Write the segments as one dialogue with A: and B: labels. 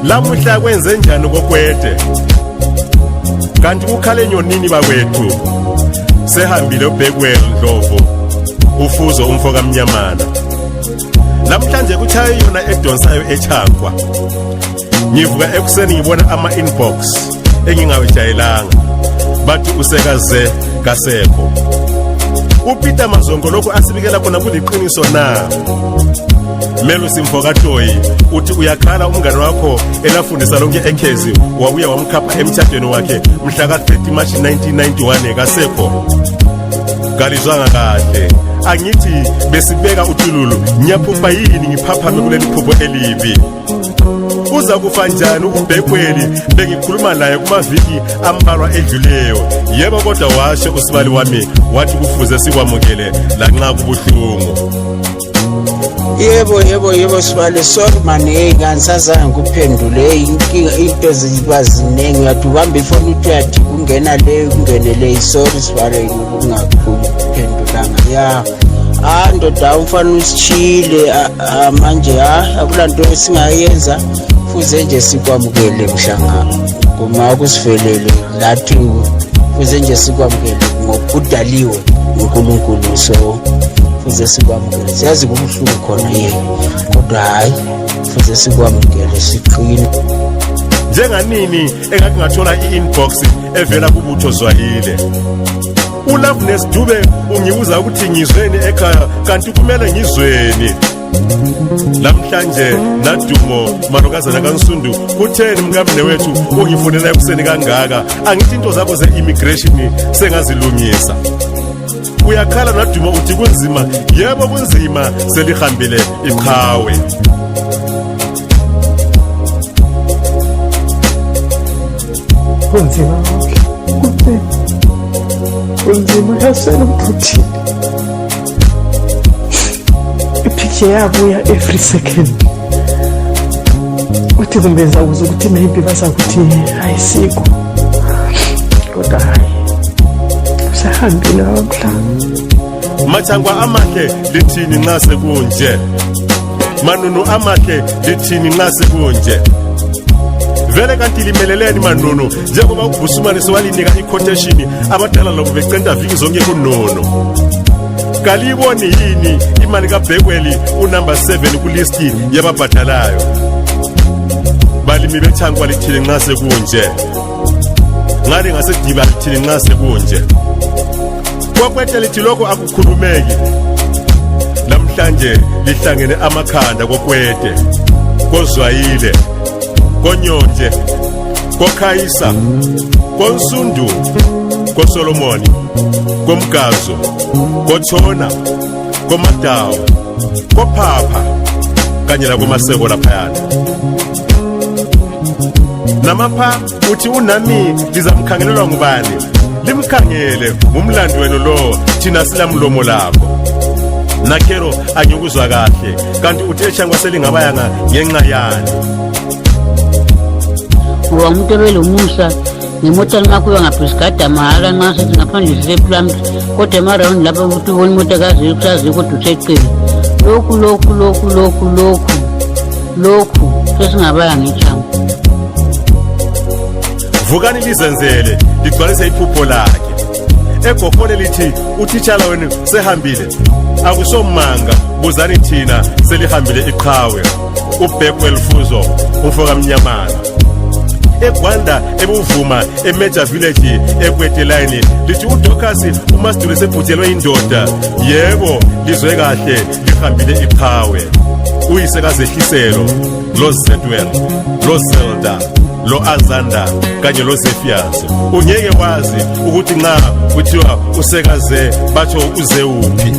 A: Lamuhla kwenze njani kokwete? Kanti kukhale nyonini bakwethu? Sehambile uBekwell Ndlovu, ufuzo umfo kaMnyamana. Namhlanje kuchaye yona edonsayo echankwa. Ngivuka ekuseni ngibona ama-inbox engingawejayelanga, bathi usekaze kasekho. uPeter Mazongo lokhu asibikela khona kuliqiniso na? Melusi Mfokatoyi uthi uyakhala umngane wakho elafundisa lonke ekhezi, wabuya wamkhapha emtshadweni wakhe mhla ka-30 March 1991, kasekho. Kalizwanga kahle, angithi besibeka uthululu. Ngiyaphupha yini ngiphaphame kuleli phupho elibi? Uza kufa njani uBhekweli bengikhuluma naye kumaviki ambalwa edluleyo? Yebo, kodwa washo usibali wami wathi kufuze sikwamukele lanxa kubuhlungu.
B: Yebo, yebo, yebo, sibale. Sorry man, hey, kangisazange ngikuphendule. Hey, inkinga, into ziba ziningi, uyathi ubamba ifoni uthi uyathi kungena le, kungene le. Sorry sibale, ngokungakuphendulanga. Ya, ah, ndoda, umfana usishile manje. Ah, akulanto esingayenza, fuze nje sikwamukele mhlanga kuma kusivelele lathi, fuze nje sikwamukele ngokudaliwe uNkulunkulu, so fuze sikwamukele. Siyazi kubuhlungu khona ye, kodwa hayi, fuze sikwamukele, siqine.
A: Njenganini engathi ngathola i-inbox evela kubutho Zwahile, uLoveness Dube ungibuza ukuthi ngizweni ekhaya, kanti kumele ngizweni namhlanje? Nadumo malokazana kaNsundu, kutheni mkamne wethu ungifonela ekuseni kangaka? Angithi into zakho ze-immigration sengazilungisa? Uyakhala Nadumo, uthi kunzima. Yebo, kunzima, selihambile iqhawe.
C: Kunzima konke, kunzima, kunzima. Yasele uphuthile, i-picture yabuya every second. Uthi kumbe ngizakuzwa ukuthi maybe bazakuthi ayisikho, kodwa hayi, usehambile wamhlaba.
A: Mathangwa amahle, lithini nxa sekunje? Manunu amahle, lithini nxa sekunje? Vele kanti limeleleni manunu, njengoba ubhusumane sewalinika i-quotation, abadala labo becenta viki zonke kunono? Kaliyiboni yini imali kaBhekweli, unumber 7 kulisti yababhadalayo? Balimi bechankwa, lithini nxa sekunje? Ngale ngasediba, lithini nxa sekunje? Kwakwethe lithi lokho akukhulumeki. Namhlanje lihlangene amakhanda kokwete, kozwayile, konyonje, kokhayisa, konsundu, kosolomoni, komgazo, kothona, komadawu, kophapha kanye nakomaseko laphayana. Namapha uthi unami lizamkhangelelwa ngubani? Limkhangele, ngumlando wenu lo, thina silamlomo lakho. Nakhero, angikuzwa kahle, kanti uthi eshangwa selingabayanga ngenxa yani?
D: Ngoba umuntu ebelomusa ngemota, nxa kuba ngaphi mahhala, nxa sithi ngaphandle sisePlumtree, kodwa emarawundi lapha ukuthi ubona imota kazikho kusazikho, kodwa useqile. Lokhu lokhu lokhu lokhu lokhu lokhu sesingabaya ngetshango.
A: Vukani lizenzele, ligcwalise iphupho lakhe. Egokhole lithi utitshala wenu sehambile. Akusomanga, buzani thina, selihambile iqhawe uBekwel Fuzo umfo kaMnyamana. Egwanda, ebuvuma, eMajor Village, ekwete line, lithi uDocas uMasidule sebhujelwe indoda. Yebo, lizwe kahle, lihambile iqhawe, uyise kaZehliselo lo Zedwell lo Zelda lo Azanda kanye lo Zefias. Ungeke wazi ukuthi nxa kuthiwa usekaze batsho uze uphi.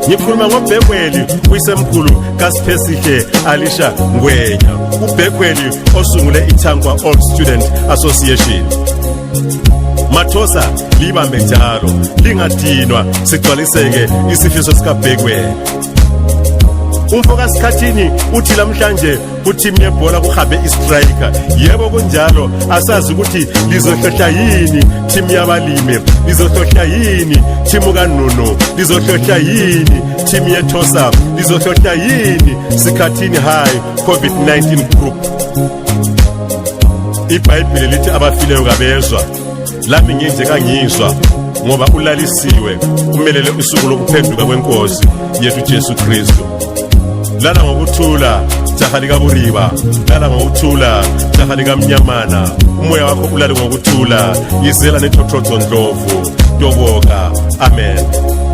A: Ngikhuluma ngoBhekweli, uyisemkhulu kaSiphesihle Alisha Ngwenya, uBhekweli osungule iThankwa All Student Association. Mathosa, libambe njalo, lingadinwa, sigcwaliseke isifiso sikaBhekweli. Umfo kaSikhathini uthi lamhlanje kuthimu yebhola kuhambe istriker. Yebo kunjalo, asazi ukuthi lizohlohla yini thimu yabalimi, lizohlohla yini thimu kaNunu, lizohlohla yini thimu yethosa, lizohlohla yini Sikhathini High COVID-19 group. IBhayibheli lithi abafileyo kabezwa, lami nginje kangizwa, ngoba ulalisiwe umelele usuku lokuphenduka kwenkosi yethu Jesu Kristu. Lala ngokuthula jaha likaBuriba, lala ngokuthula jaha likaMnyamana, umoya wakho ulale ngokuthula, izela nethothodzo Ndlovu, toboka. Amen.